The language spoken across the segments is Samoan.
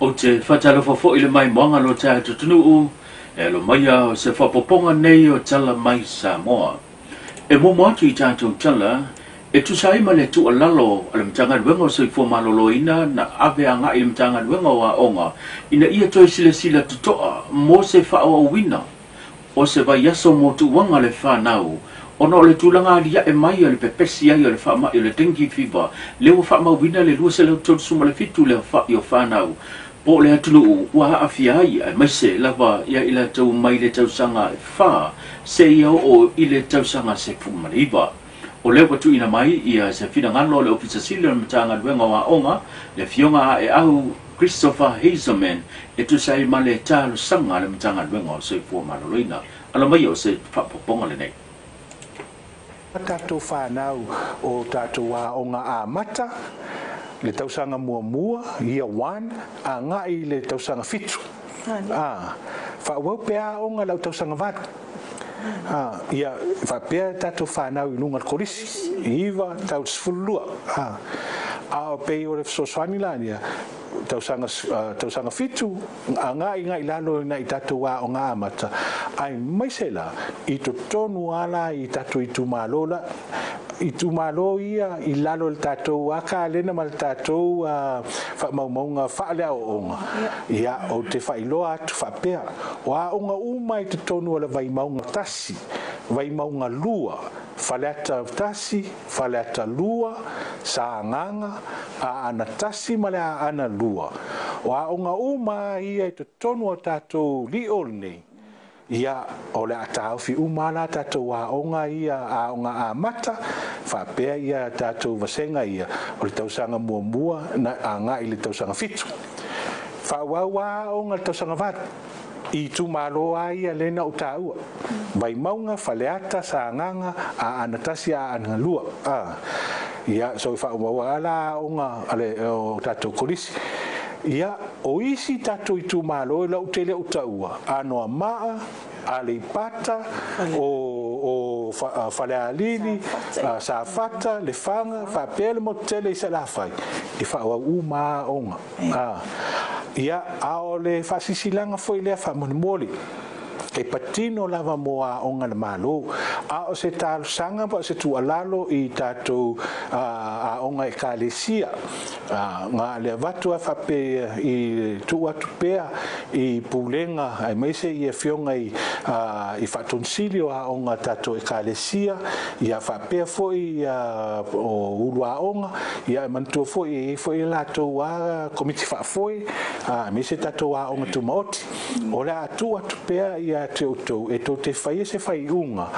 Ou te faatalofa foi i le maimoaga lo tatou atunuu e alo maia o se faaopoopoga nei o Tala mai Samoa. E muamua atu i tatou tala e tusa ai ma le tuualalo a le Matagaluega o Soifua Maloloina na ave agai i le Matagaluega o Aoga ina ia toe silasila totoa mo se faaauauina o se vaiaso mo tuuaga le fanau ona o le tulaga aliae mai o le pepesi ai o le faamai o le dengue fever lea ua faamauina le 237 le aofai o fanau po o le atunuu ua aafia ai, aemaise lava ia i latou mai le tausaga 4 seia oo i le tausaga 19. O lea ua tuuina mai ia se finagalo o le Ofisa Sili o le Matagaluega o Aoga, le Afioga Aeau Christopher Hazelman, e tusa ai ma le talosaga a le Matagaluega o Soifua Maloloina. Alo mai o se faaopoopoga lenei. Tatou fanau o tatou aoga amata, le tausaga muamua, year 1, agai i le tausaga 7. Faaauau pea aoga lau tausaga 8. Ia faapea tatou fanau i luga o le kolisi, 9 tau 12. A o pei o le fesoasoani la ia, tausaga 7, agai ngai lalo i tatou aoga amata, aemaise la i totonu ala i tatou itumalo la, itumalo ia i lalo o le tatou akalena ma le tatou faamaumauga faaleaoaoga. Ia, ou te faailoa atu faapea, o aoga uma i totonu o le Vaimauga 1, Vaimauga 2, Faleata 1, Faleata 2, Sagaga, Aana 1 ma le Aana 2. O aoga uma ia i totonu o tatou lio lenei, ia, o le ataofi uma la tatou aoga ia, aoga amata, faapea ia tatou vasega ia, o le tausaga muamua na agai i le tausaga 7. Faaauau aoga le tausaga 8, i itumalo a ia lena o taua. Vaimauga, Faleata, Sagaga, Aana 1, Aana 2. Ia, so faaauau ala aoga ale o tatou kolisi. Ia, o isi tatou itumalo e lau tele o taua, Anoamaa, Aleipata, o Falealili, Safata, Lefaga, faapea le motu tele i Salafai, e faaauau uma aoga. Ia, a o le faasisilaga foi lea faamolemole, e patino lava mo aoga le Malo, a o se talosaga po o se tuualalo i tatou aoga ekalesia, nga le avatu a faapea i tuu atu pea i pulega aemaise i afioga i faatonisili o aoga tatou ekalesia, ia faapea foi o ulu aoga, ia e manatua foi e i ai foi latou komiti faafoe, aemaise tatou aoga tumaoti. O le a tuu atu pea ia te outou e tou te faia se faiuga,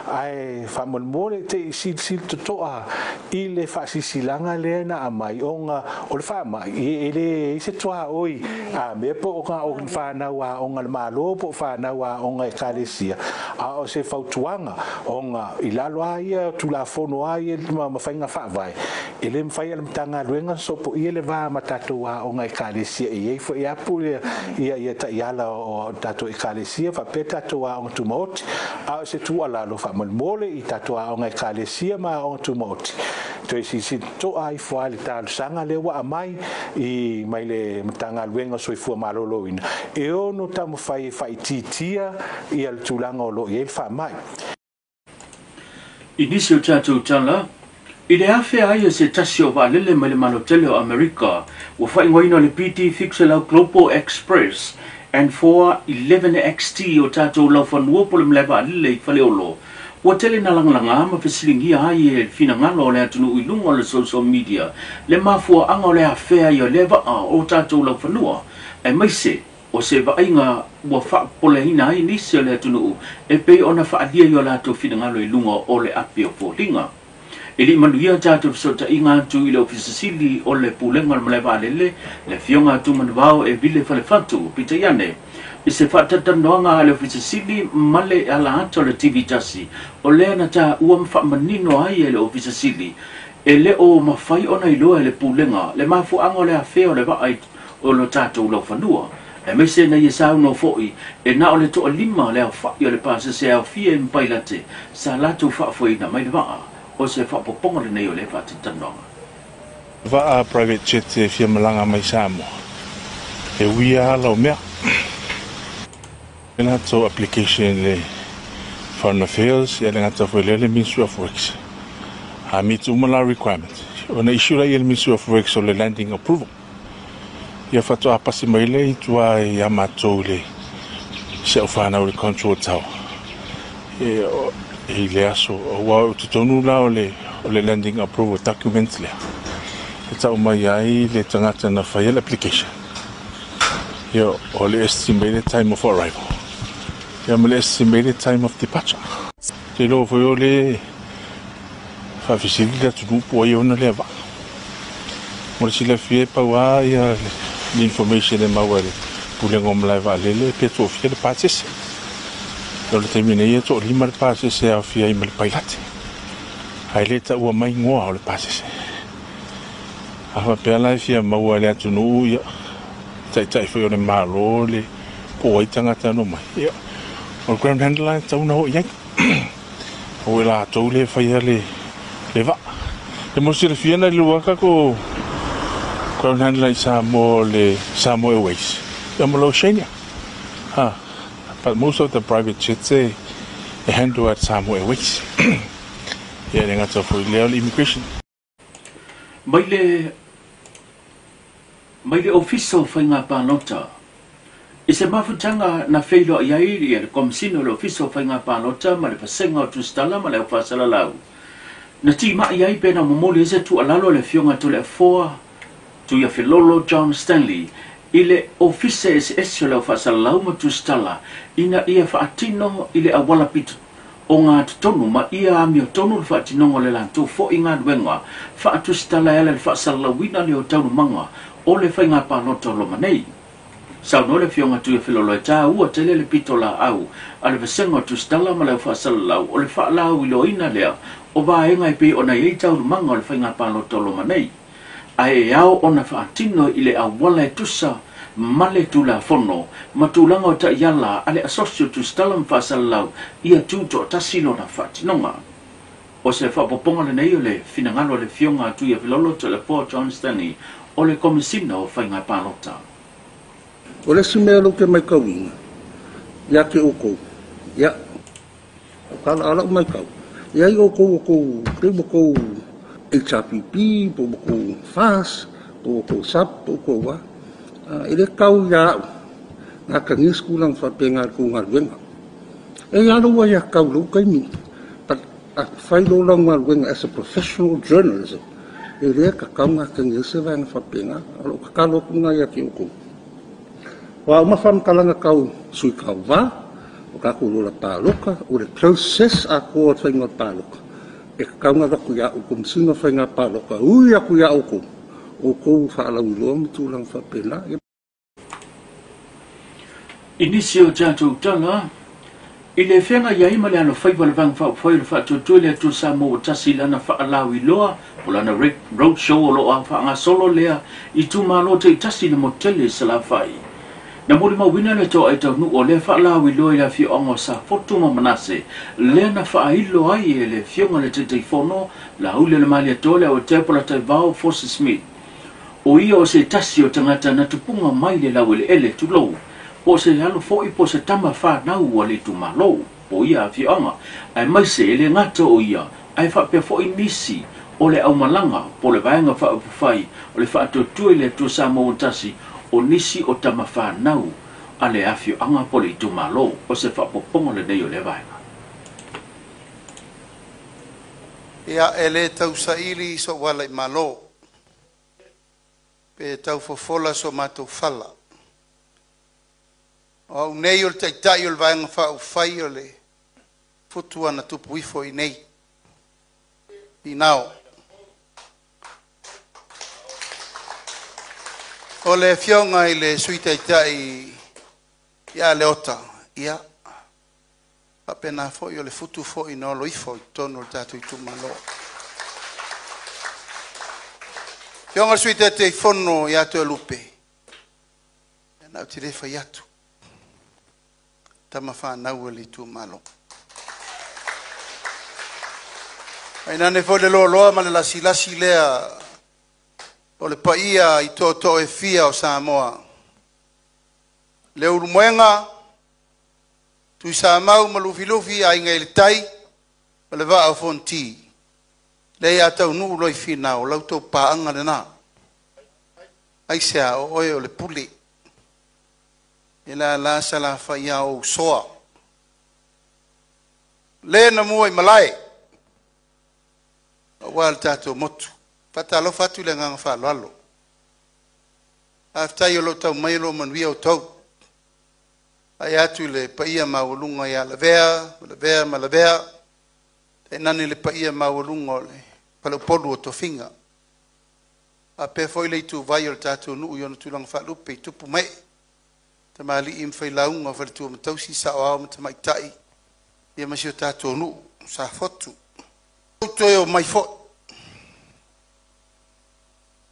ae faamolemole te i silisili totoa i le faasisilaga lea na aumai, ona o le faamai e le i se tuaoi mea po o whanau aoga le Malo po o whanau aoga ekalesia, a o se fautuaga ona i lalo a ia tulafono a ia ma faiga faavae, e le mafai e le Matagaluega sopoia le va ma tatou aoga ekalesia, e i ai foi apu ia taiala o tatou ekalesia faapea tatou aoga tumaoti. A o se tuualalo faamolemole i tatou aoga ekalesia ma aoga tumaoti, toe silisili totoa ifo ai le talosaga lea ua aumai i mai le Matagaluega o Soifua Maloloina, e ono taumafai e faaitiitia ia le tulaga o lo o i ai le faamai. I nisi o tatou tala, i le afea ai e se tasi o vaalele mai le Malo tele o Amerika, ua faaigoaina le PT 700 Global Express and 411XT o tatou laufanua po le malae vaalele i Faleolo, ua tele na lagalaga ma fesiligia ai e finagalo o le atunuu i luga o le social media le mafuaaga o le afea ai o lea vaa o tatou laufanua, aemaise o se vaaiga ua faapopoleina ai nisi o le atunuu e pei ona faaalia i o latou finagalo i luga o le api o foliga. E lei manuia tatou fesootaiga atu i le Ofisa Sili o le Pulega o le Malae Vaalele, le Afioga Tumanuvao e Vile Falefatu, peitai ane, i se faatatalanoaga a le Ofisa Sili ma le ala ata o le TV1, o lea na taua ma faamanino ai e le Ofisa Sili, e le o mafai ona iloa e le Pulega le mafuaaga o le afea o le vaa o lo tatou laufanua. Aemaise na ia saunoa foi e na o le 5 le aofai o le pasese aofia i Mapailate sa latou faafoeina mai le vaa. O se faaopoopoga lenei o le faatatalanoaga. Vaa private jet e fia malaga mai Samoa. E uia ala o mea. E latou application i le Foreign Affairs, ia le gata foi lea le Ministry of Works. A meet uma la requirement, ona issue lea e le Ministry of Works o le landing approval. Ia faatoa pasi mai lea i tua ia matou le si au fanau i le control tower. E, i le aso, aua o totonu la o le landing approval document lea. E tau mai ai le tagata na faia le application. Ia, o le estimated time of arrival. Ia ma le estimated time of departure. Te iloa foi o le faafesili le atunuu po o ai ona lea vaa. Mo le silafia e pau lava ia le information e maua e le Pulega o Malae Vaalele pe toafia le pasese. O le taimi nei e toalima le pasese e aofia ai ma le pailate. Ae le taua mai igoa o le pasese. A faapea la e fia maua e le atunuu ia taitai foi o le Malo le po o ai tagata na omai, ia o le ground handler e tatau ona oo i ai. Aua e latou le faia le vaa. E mo le silafia na lua tatou ground handler i Samoa o le Samoa Airways ia ma le Oceania. Ha, but most of the private jets e handle at Samoa Airways. Ia e le gata foi i lea o le immigration. Mai le mai le Ofisa o Faiga Palota. I se mafutaga na feiloai ai le Komesina o le Ofisa o Faiga Palota ma le Vasega o Tusitala ma le Au Faasalalau, na timai ai pe na momoli ai se tuualalo a le Afioga Toleafoa Tuiafelolo John Stanley i le Ofisa Eseese o le Au Faasalalau ma Tusitala ina ia faatino i le auala pito ogatotonu ma ia amiotonu le faatinoga o le latou foi galuega faatusitala e ala i le faasalalauina lea o taualumaga o le faiga palota o loma nei. Saunoa le Afioga Tuiafelolo e taua tele le pitolaau a le Vasega o Tusitala ma le Au Faasalalau o le faalauiloaina lea o vaega e pei ona i ai taualumaga o le faiga palota o loma nei, ae e ao ona faatino i le auala e tusa ma le Tulafono ma tulaga o taiala a le Asosi o Tusitala ma Faasalalau ia tutoatasi lona faatinoga. O se faaopoopoga lenei o le finagalo a le Afioga a Tuiafelolo Toleafoa John Stanley o le Komesina o Faiga Palota. O le isi mea lea ou te matauina ia te outou, ia, a o lau matau, e i ai outou o tou, pei ua tou HRPP, po ua tou FAS, po ua tou SUP, po ua tou a, e le tau ia au na atagia se tulaga faapena i le tou galuega. E i ai lava lou aiatatau i lou taimi, but a fai loa lau galuega as a professional journalism, e le tatau ona atagia ai se vaega faapena. O lou tatalo atu lena ia te outou. O a uma faamatalaga tau sui tauva, o tatou lola palota, o le process atoa o le faiga o le palota, e tatau ona avatu ia outou masina o faiga palota, ui atu ia outou, outou faalauiloa ma tulaga faapena. I nisi o tatou tala, i le feagai ai ma le alofaiva o le Vaega Faaupufai o le Faatuatua i le Atua Samoa ua tasi i lana faalauiloa po o lana road show o lo o faagasolo lea itumalo taitasi i le motu tele i Salafai. Na molimauina le toa taunuu o lea faalauiloa i le afioaga o Safotu ma Manase lea na faailo ai e le Afioga i le Taitaifono Laaulialemalietoa le Auatea Polataivao Fosi Smith. O ia o se tasi o tagata na tupuga mai le laueleele tulou, po o se alo foi po o se tama fanau a le itumalo, po o ia afioaga, aemaise e le gata o ia, ae faapea foi nisi o le aumalaga po o le Vaega Faaupufai o le Faatuatua i le Atua Samoa ua tasi, o nisi o tama fanau a le afioaga po o le itumalo. O se faaopoopoga lenei o lea vaega. Ia, e le tausaili sou ala i Malo, pe taufofola so matou fala. O au nei o le Taitai o le Vaega Faaupufai o le Futu ana tupu ifo i nei. Finao. O le Afioga i le Sui Taitai ia Leota, ia, faapena foi o le futu foi na olo ifo i totonu o le tatou itumalo. Afioga i le Sui Taitaifono ia Toelupe, na ou te le fai atu, tama fanau a le itumalo. Ainane foi le loaloa ma le lasilasi lea o le paia i tootoo e fia o Samoa. Leulumoega, Tuisamau ma Lufilufi, Aiga i le Tai ma le Vaa o Fonoti. Lea ia taunuu loa i Finao, o la outou paaga lena. Aisea? O oe o le pule. E lala Salafai a o ou soa. Le na mua i malae, aua le tatou motu. Faatalofa atu i le agaga faaaloalo. Faafetai o lo o tau mai lo manuia o outou. Vaai atu i le paia maualuga ia Lavea, Lavea ma Lavea, tainane le paia maualuga o le faleupolu o tofiga. Faapea foi le ituvai o le tatou nuu i ona tulaga faalupe i tupu mae, tamalii ma failauga, faletua ma tausi, saoao ma tamaitai, ia ma si o tatou nuu, Safotu. Toe o mai foi.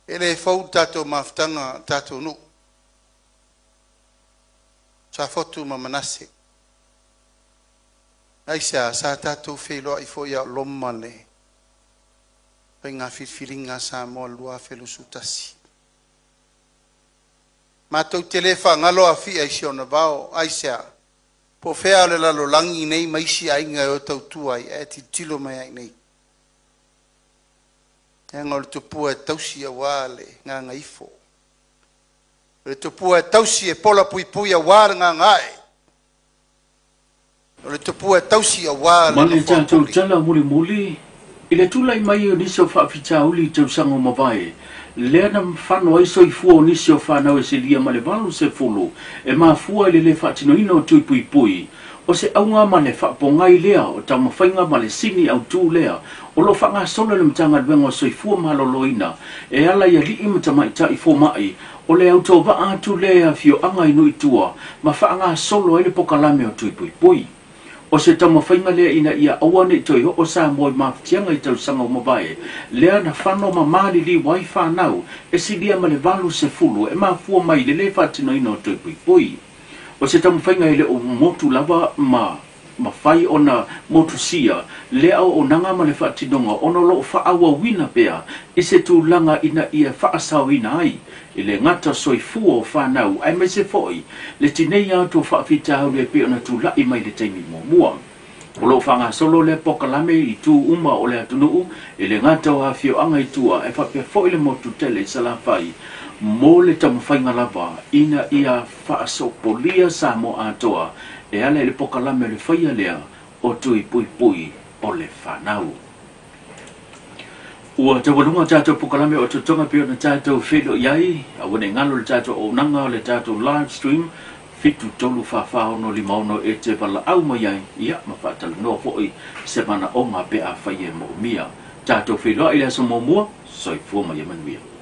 E le fou le tatou mafutaga, tatou nuu, Safotu ma Manase. Aisea? Sa tatou feiloai foi a o loma le faiga filifiliga a Samoa 2021. Matou te le faagalo Afia i si ona vao. Aisea? Po o fea o le lalolagi nei ma isi aiga e o tautua ai, ae tilotilo mai ai nei. Leaga o le tupua e tausi aua le gagaifo. O le tupua e tausi e pola puipui aua le gagaae. O le tupua e tausi aua Ma le le tatou nofoapuli. Tala mulimuli i le tulai mai o nisi o faafitauli i tausaga ua mavae, lea na fano ai soifua o nisi o fanau e silia ma le 80 e mafua i le lē faatinoina o tui puipui. O se auga ma le faapogai lea o taumafaiga ma le sini autū lea o loo faagasolo e le Matagaluega o Soifua Maloloina e ala i alii ma tamaitai fomaʻi o le autovaa atu lea e afioaga i nuu i tua ma faagasolo ai le pokalame o tui puipui. O se taumafaiga lea ina ia aua neʻi toe oo Samoa i mafatiaga i tausaga ua mavae, lea na fano ma maliliu ai fanau e silia ma le 80 e mafua mai i le lē faatinoina o tui puipui. O se taumafaiga e le o motu lava ma mafai ona motusia lea auaunaga ma le faatinoga ona o loo faaauauina pea i se tulaga ina ia faasaoina ai e le gata soifua o fanau aemaise foi le tineia atu o faafitauli e pei ona tula'i mai le taimi muamua. O loo faagasolo lea pokalame i tu uma o le atunuu e le gata o afioaga i tua e faapea foi le motu tele i Salafai mo le taumafaiga lava ina ia faasopolia Samoa atoa e ala i le pokalame o le faia lea o tui puipui o le fanau. Ua taualuga tatou pokalame o totoga pe ona tatou feiloai ai, aua ne i galo le tatou auaunaga o le tatou live stream 7344656 e te valaau mai ai ia ma faatalanoa foi se manaoga pe afai e moomia. Tatou feiloai i le aso muamua, soifua ma ia manuia.